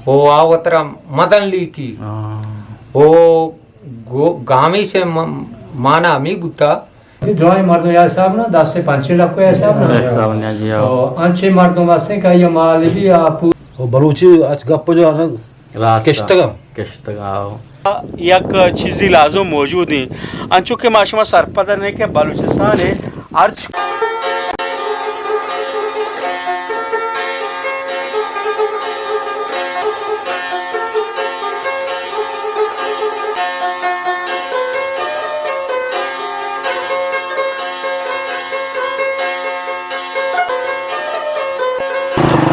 او آ وترا مدن لیکی۔ ہاں۔ او گو-، گامیش ءِ م-، مانا ہمے بوتا۔ اے درائیں مردم یا حساب نہ، دس ءُ پنچ لکھ ءِ حساب نہ۔ حساب نہ، جی، ہاں۔ او انچیں مردم ہستیں کہ آئی ءِ مال بھی آ پو-، او بلوچی اچ گپ جو نہ راست۔ کشتگاں۔ کشتگاں، ہاں۔ یک چیزی لازم موجود ہیں، انچو کہ ما شما سرپد نہیں کہ بلوچستان ہے، ہرچ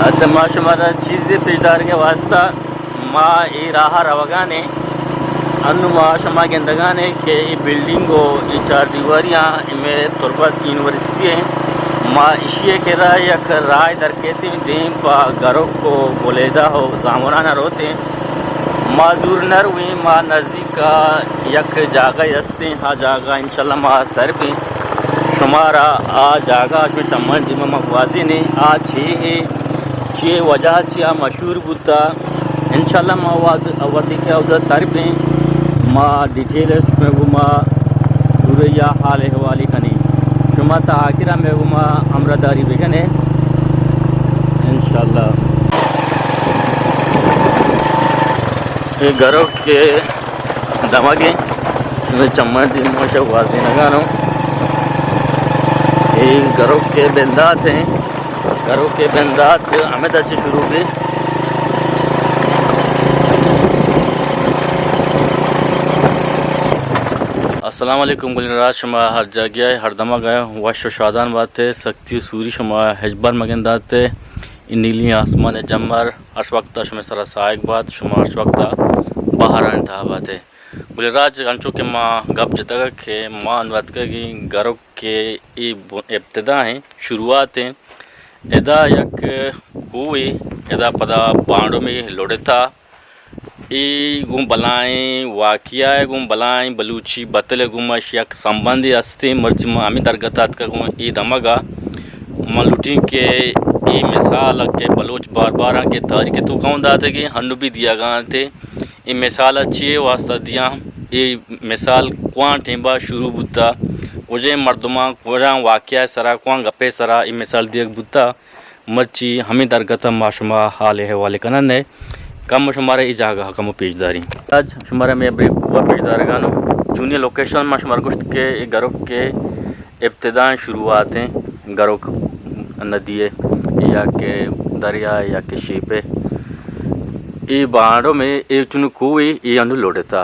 اچھا، ما شمارا چیزے پیش دارگ ءِ واسطہ ما اے راہ ءَ روگان ایں۔ انوں ما شما گندگان ایں کہ اے بلڈنگ ءُ اے چار دیواریاں اے مئے تربت یونیورسٹی ایں۔ ما ایشی ءِ کرا یک راہ در کیتیں دیم پہ گرک ءُ بلیدہ ءُ زامران ءَ روتیں۔ ما دور نہ رویں، ما نزدیک ءَ یک جاگہ است ایں، آ جاگہ انشاءاللہ ما سر بیں۔ شمارا آ جاگہ شمئے چمانی دیما ما گوازینیں، آ چے ایں، چے وجہ چیا مشہور بوتا۔ انشاءاللہ ما وہد-، وہدے کہ اودا سر بیں، ما ڈیٹیل ءَ شمئے گوما پوریا حال احوالی کنیں۔ شما تا آخرا مئے گوما ہمراہداری بکنے۔ انشاءاللہ۔ اے گرک ءِ دمگ ایں، شمئے چمانی دیما شہ گوازینگان اوں۔ اے گرک ءِ بندات ایں، گرک ءِ بندات ہمدا چہ شروع بی۔ السلام علیکم گلیں راج، شما ہر جاگہ ءَ ہر دمگ ءَ وش ءُ شادان بات ئے، سختی ءُ سوری شما ہچبر مگندات ئے۔ اے نیلیں آسمان ءِ جمر ہر وقت ءَ شمئے سرا ساہگ بات، شما ہر وقت ءَ بہارانی تہا بات ئے۔ گلیں راج، انچو کہ ما گپ جتگ کہ ما انوں اتکگیں گرک ءِ اے ب-، ابتدا ایں، شروعات ایں۔ ادا یک کوہے، ادا پدا بانڈمے لڑتا۔ اے گوں بلائیں واقعہ ءَ گوں بلائیں بلوچی بتل ءَ گوں ما اش یک سمبندے ہستیں۔ مرچی ما ہمے درگت ءَ اتکگوں اے دمگ ءَ۔ من لوٹیں کہ اے مثال کہ بلوچ بار باراں کہ تاریخ ءِ توکا اوں داتگیں، ہنو بھی دیگا انت۔ اے مثال ءَ چی واسطہ دیاں؟ اے مثال کواں ٹیمبا شروع بوتا؟ کجیں مردماں، کجاں واقعہ ءِ سرا، کواں گپے ءِ سرا اے مثال دیگ بوتا؟ مرچی ہمے درگت ءَ ما شما حال احوال کنن ئے۔ کم شمارا اے جاگہ کمو پیش داریں۔ آج شمارا مئے بے کوہ پیش دارگانوں۔ چونی لوکیشن ما شمارا گوشت کہ اے گرک ءِ ابتدائیں شروعات ایں، گرک ندی ءِ یا کہ دریا ءِ یا کہ شیپ ءِ۔ اے بانڈم ءِ، اے چونو کوہ ءِ، اے انو لوٹتا۔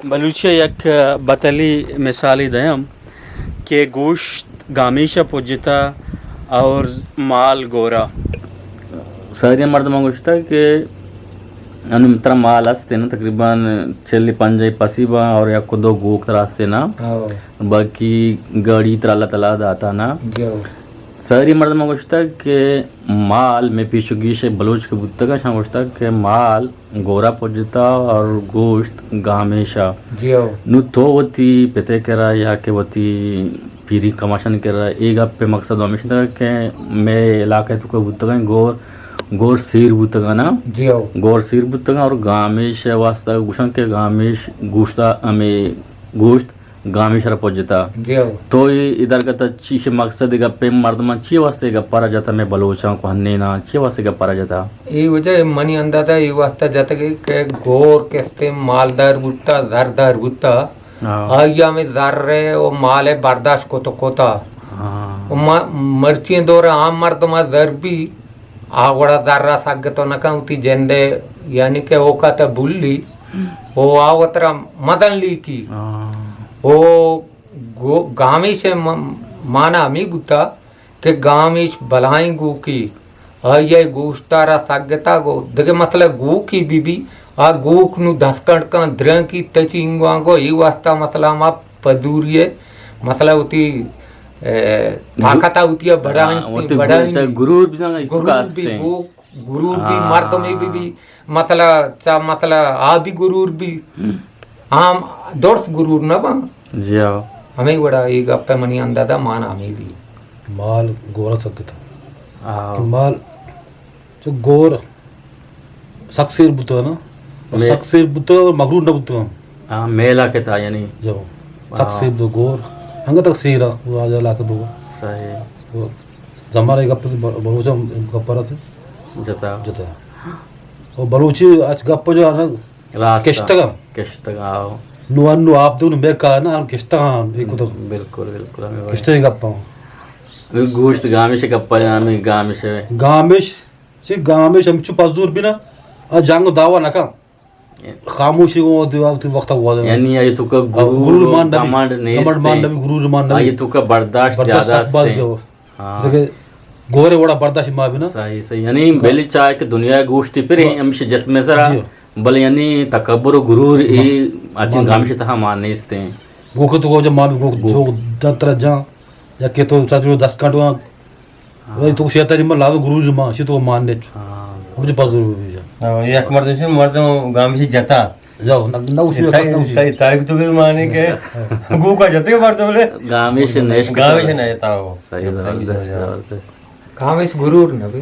بلوچی ءَ یک بتلی مثالی دیاں کہ گوشت گامیش ءَ پجتا اور مال گورا۔ ساری مردماں گوشتا کہ انو ترا مال است نا، تقریباً چل پنجاہ پسی با اور یک دو گوک ترا است نا۔ ہاں۔ باقی گاڑی ترا اللہ تعالیٰ داتا نا۔ جی ہاں۔ ساری مردماں گوشتا کہ مال، مئے پیش و گیش بلوچ کہ بوتگا، شاں گوشتا کہ مال گورا پجتا اور گوشت گامیشا۔ جی ہو۔ نو تو وتی پتے کرا یا کہ وتی پیری کماشن کرا، اے گپ پہ مقصد ہمیش تھا کہ مئے علاقہ تو کوئی بوتگا گور، گور سیر بوتگا نا۔ جی ہو۔ گور سیر بوتگا اور گامیش واسطہ گوشن کہ گامیش گوشتا ہمیں گوشت گامیش را پجتا۔ جی ہو۔ تو اے، اے درگت چیش مقصد گپے مردمان چی واسطے گپارا جتا، مئے بلوچاں کو ہنینا چی واسطے گپارا جتا؟ اے وجہ منی اندازہ اے واسطہ جتگ کہ گور کستے مالدار بوتا، زردار بوتا۔ ہاں۔ آئی ہمیں زر و مال برداشت کت کتا۔ ہاں۔ و ما-، مرچی دور عام مردم زر بھی آ وڑا زر ءَ سگتو نہ کن، وتی جند ءَ یعنی کہ اوقات ءَ بھلی، او آ وترا مدن لیکی۔ ہاں۔ او گو-، گامیش ءِ م-، مانا ہمے بوتا کہ گامیش بلائیں گوکی، آئی ءِ گوشت ءَ را سگتا گو، دگہ مسئلہ گوکی بی بی، آ گوک نو دست کنڈکاں درنکی تچینگواں گو، اے واسطہ مسئلہ ما پدوری ءَ، مسئلہ وتی، اے، گو-، طاقت ءَ وتی ءَ بڑھائیں، ہاں، وتی بڑھائیں۔ گو-، غرور بھی زنگ غرور بھی کاستے۔ گوک غرور بی، ہاں۔ مردمے بی بی، مسئلہ چا مسئلہ آ بی غرور بی۔ ہم۔ ہم درست غرور نہ باں۔ جی ہاں۔ ہمیں وڑا اے گپ ءَ منی اندازہ مان ہمیں بی۔ مال گورا سگتا۔ ہاں۔ کہ مال چو گور سک سیر بوتگ نا۔ اور میں سک سیر بوتگ اور مغرور نہ بوتگ۔ ہاں، میلا کے تھا یعنی۔ جو سک ہاں۔ سیر تو گور، انگت تک سیر ہے، وہ آج علاقہ تو۔ صحیح۔ وہ زمانہ گپ، بلوچ گپ رہا تھے۔ جتا۔ جتا۔ اور بلوچی اچ گپ جو ہے نا، راست۔ کشتگاں۔ کشتگاں، آؤ۔ نو انو آپ دون بے کا نا، کشتگاں، ایک تو۔ بالکل، بالکل، ہمیں وہی۔ کشتگاں گپاں۔ ہمیں گوشت گامش گپا جان، ہمیں گامش ہے۔ گامش، چی گامش ہم چو پزور بنا، آ جنگ دعوا نہ کن۔ خاموشی کو وقت، وقت ہوا۔ یعنی آئی تو کا غرور، غرور مان نبی، گھمنڈ نیست، گھمنڈ مان نبی، غرور مان نبی۔ آئی تو کا برداشت برداشت زیادہ سخت باز است۔ ہاں۔ جیسے کہ گورے وڑا برداشت ما بنا۔ صحیح، صحیح۔ یعنی بلے چاہے کہ دنیا گوشتی پر ہاں۔ ہمیشہ جسم سرا، جی۔ بلے یعنی تکبر و غرور اے ما-، اچن ما-، گامش تہا ما نیستیں۔ گوکے تو کو جا ما گو-، گو-، جو دنتر جان، یا کہ تو چاچو دست کانٹو ہاں۔ وہی تو شیطانی ما لاگو غرور ما، شی تو مان نیت۔ ہاں۔ ہم جو پزور بھی جا۔ ہاں، یک مردم شی، مردم گامشی جتا۔ جاؤ، نہ، نہ اسی وقت، نہ اسی۔ تاریخ تو بھی مانے کہ گو کا جتے مردم لے۔ گامش نیش۔ گامش نہ جتا ہو۔ صحیح، صحیح، زبردست، صحیح۔ زبردست۔ گامش غرور نبی،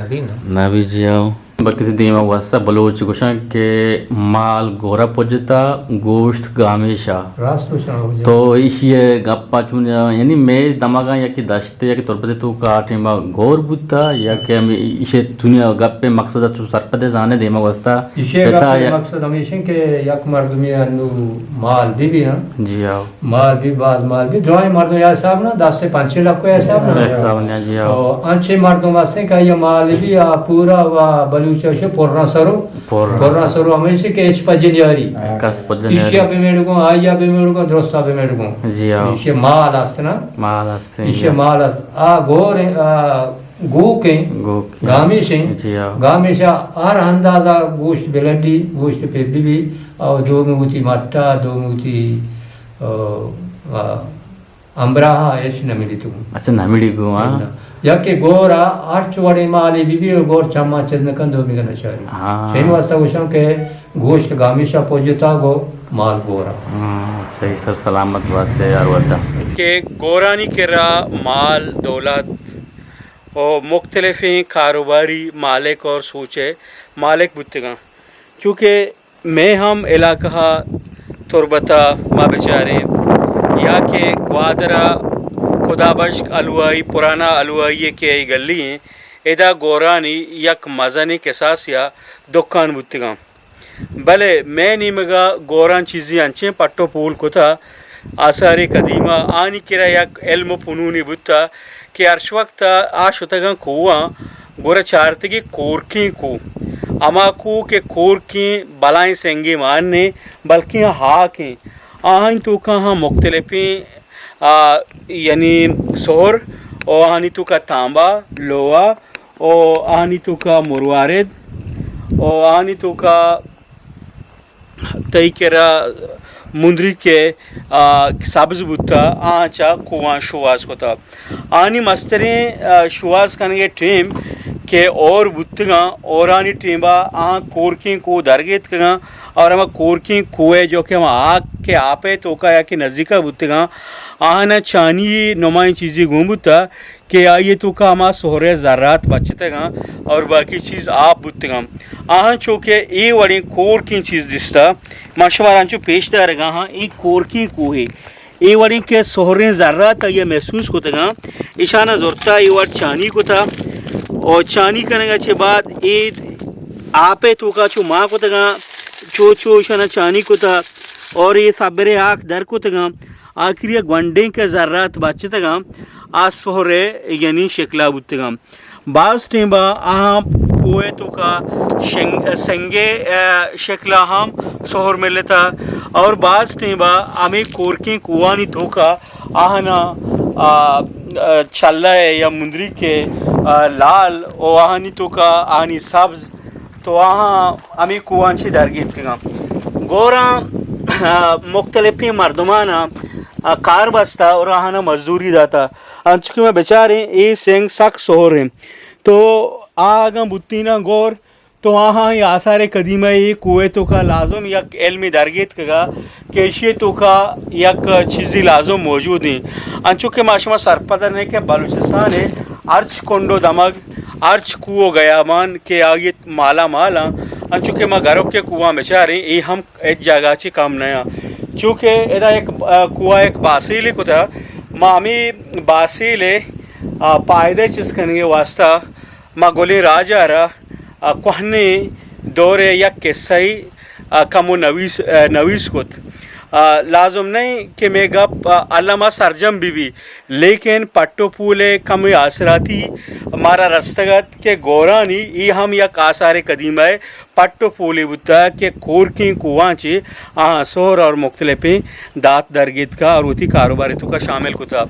نبی نا۔ نبی جی آؤ۔ بلکہ دیما واسطہ بلوچ گوشاں کہ مال گورا پجتا، گوشت گامیشا۔ راست گوشاں ہو جا۔ تو ایشی گپا چون، یعنی مے دماغا یا کہ دشت تے یا کہ تربت تو کا ٹیما گور بوتا یا کہ ہم ایشی دنیا گپ مقصد تو سرپدے زانے دیما واسطہ۔ ایشی گپ مقصد ہمیش کہ یک مردمی انو مال بی بی نا۔ جی آؤ۔ مال بی، باز مال بی، درائیں مردم یا حساب نا، دس سے پنچ لکھ کو حساب نا۔ حساب نا، جی ہاں۔ او انچے مردم ہستیں کہ آئی مال بی آ پورا و بلوچ شو پرنا سرو، پرنا۔ پرنا سرو ہمیشہ کہ اچ پجن یاری۔ کس پجن یاری۔ ایشیا بہ میڑگوں، آئیا بہ میڑگوں، درستا بہ میڑگوں۔ جی ہاں۔ ایشی مال است نا۔ مال است۔ ایشی مال است۔ آ گور، آ گوکیں، گوکیں۔ گامیشیں۔ جی ہاں۔ گامیشا ہر اندازہ گوشت بلڈی، گوشت پہ بی بی، او دو موتی مٹا، دو موتی، آ، آ، امبراہ ہچ نہ ملیتگوں۔ اچھا، نہ ملیگوں، ہاں۔ نہ۔ یا کہ گورا ہرچ وڑیں مالے بی بی، گور چما چیز نہ کن، دومی گنا چاری۔ ہاں۔ چین واسطہ گوشاں کہ گوشت گامیشا پوجتا گو مال گورا۔ ہاں، صحیح سر، سلامت واسطے یار ودا۔ کہ گورانی کرا مال دولت و مختلفیں کاروباری مالک اور سوچے مالک بوتگاں۔ چونکہ مئے ہم علاقہ ء تربت ء ما بچاریں یا کہ گوادر ء خدا بخش حلوائی، پرانا حلوائی ء کہ اے گلی ایں، ادا گورانی یک مزنیں کساسے ء دکان بوتگاں۔ بلے مئے نیمگ ء گوراں چیزے انچیں پٹ ء پول کتہ، آثار قدیمہ آنی کرا یک علم و فنونے بوتہ کہ ہرچ وقت آ شتگاں کوہاں، گڑا چارتگی کورکیں کوہ۔ ہما کوہ کہ کورکیں بلائیں سنگے مان نے، بلکیں ہاکیں۔ آہانی توکا ہاں مختلفیں، آ، یعنی سہر، و آہانی توکا تانبہ، لوہ، و آہانی توکا مروارد، و آہانی توکا تئی کرا مندری کہ، آ، سبز بوتا، آ چا کوہاں شوہاز کتا۔ آنی مستریں، آ، شوہاز کنگے ٹیم کہ اور بوتگاں، اورانی ٹیمبا آ کورکیں کوہ درگیتکگاں اور ہما کورکیں کوہ جو کہ ہما آگ کے آپے توکا یا کہ نزدیکا بوتگاں، آہانا چانی نمائیں چیزی گون بوتا۔ کہ آئی ء توکا ہما سہرے ذرات بچتگاں اور باقی چیز آپ بوتگاں۔ آہاں چو کہ اے وڑیں کورکیں چیز دیستا، ما شمارا انچو پیش دارگا ہاں، اے کورکیں کوہے، اے وڑیں کہ سہریں ذرات آئی ء محسوس کتگاں، ایشانا زرتا اے وڑ چانی کتا اور چانی کنگا چہ بعد اے آپ ء توکا چو ما کتگاں، چو چو ایشانا چانی کتا اور اے سبرے آک در کتگاں۔ آخری ء گونڈیں کہ ذرات بچتگاں، آ سہرے یعنی شکلا بوتگاں۔ باز ٹیمبا آہاں کوہ توکا شنگ-، سنگے، ء، شکلا ہم سہر ملتا اور باز ٹیمبا ہمیں کورکیں کوہانی توکا آہنا، آ، آ، چلہ یا مندری کے، آ، لال و آہانی توکا آہانی سبز تو آہاں ہمے کوہاں چہ درگیتکگاں۔ گوراں، آ، مختلفیں مردماناں، آ، کار بستہ اور آہاناں مزدوری داتہ۔ انچو کہ ما بچاریں، اے سنگ سک سہر انت۔ تو آ اگاں بوتیناں گور، تو آہاں اے آثار قدیمہ اے کوہ توکا لازم یک علمے درگیتکگا کہ ایشی توکا یک چیزے لازم موجود انت۔ انچو کہ ما شما سرپد نہ کہ بلوچستان ء ہرچ کنڈ و دمگ، ہرچ کوہ و گیابان کہ آئی مالا مال آں، انچو کہ ما گروک کے کوہاں بچاریں، اے ہم ہچ جاگہ چی کم نہ آں۔ چونکہ ادا یک، آ، کوہ یک باسیلے کتا، ما ہمیں باسیلے، آ، پائدہ چست کنگے واسطہ ما گلیں راجا را، آ، کوہنیں دور یک قصہ ای، آ، کمو نویس، آ، نویس کت۔ آ، لازم نہیں کہ مے گپ، آ، الما سرجم بی بی، لیکن پٹ و پول ء کمے آسراتی مارا رستگ ات کہ گورانی ای ہم یک آثار قدیمہ ء پٹ و پولے بوتا کہ کورکیں کوہاں چے آہاں سہر اور مختلفیں دات درگیتکا اور وتی کاروبار توکا شامل کتا۔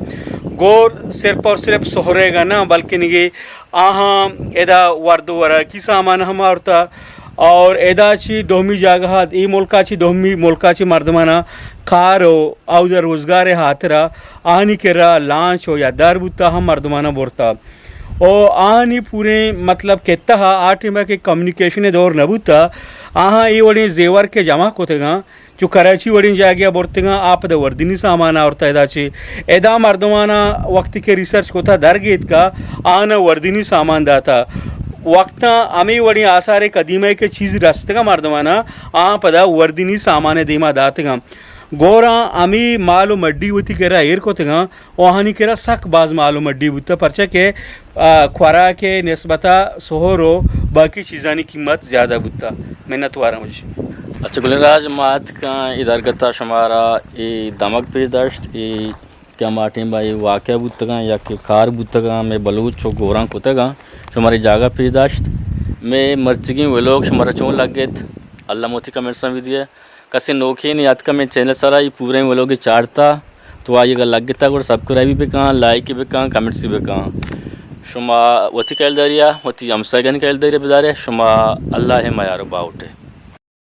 گور صرف اور صرف سہرے گا نہ، بلکہ نگے آہاں ادا ورد و وراکی سامان ہم آورتا اور ادا چی دومی جاگہ ات، ای ملکا چی دومی ملکا چی مردمانا کار و اودا روزگار ہاترا آنی کرا لانچ و یادار بوتا ہم مردمانا برتا۔ و آنی پوریں مطلب کتہ آ ٹیمہ کہ کمیونیکیشن دور نہ بوتا، آہاں ای وڑیں زیور کہ جمع کتگاں، چو کراچی وڑیں جاگہ ء برتگاں، آ پدا وردینی سامان آورتا ادا چے۔ ادا مردمانا وقتی کہ ریسرچ کتا در گیتکا، آنا وردینی سامان داتا۔ وقتاں ہمے وڑیں آثار قدیمہ کہ چیز رستگا مردمانا، آ پدا وردینی سامان دیما داتگاں۔ گوراں ہمے مال و مڈی وتی کرا ایر کتگاں۔ و آہانی کرا سک باز مال و مڈی بوتہ، پرچہ کہ، آ، خوراک ء نسبتا سہر و باقی چیزانی قیمت زیادہ بوتہ۔ منت وارم وش۔ اچھا گلیں راج، ما اتکاں اے درگتا شمارا اے دمگ پیش داشت، اے کہ ہما ٹیم با اے واقعہ بوتگاں یا کہ کار بوتگاں، مئے بلوچ و گوراں کتگاں، شمارا اے جاگہ پیش داشت۔ مئے مرچگیں ولوگ شمارا چون لگت؟ اللہ موتی کمنٹساں بھی دیئے۔ کسے نوکینے اتکا مئے چینل سرا، اے پوریں ولوگے چارتا، تو آئی اگا لگتا گڑا سبسکرائب بکاں، لائک بکاں، کمنٹس بکاں۔ شما وتی کیلداریا، وتی ہمسایگانی کیلداریا بدارے، شما اللہ ء میار و باہوٹے۔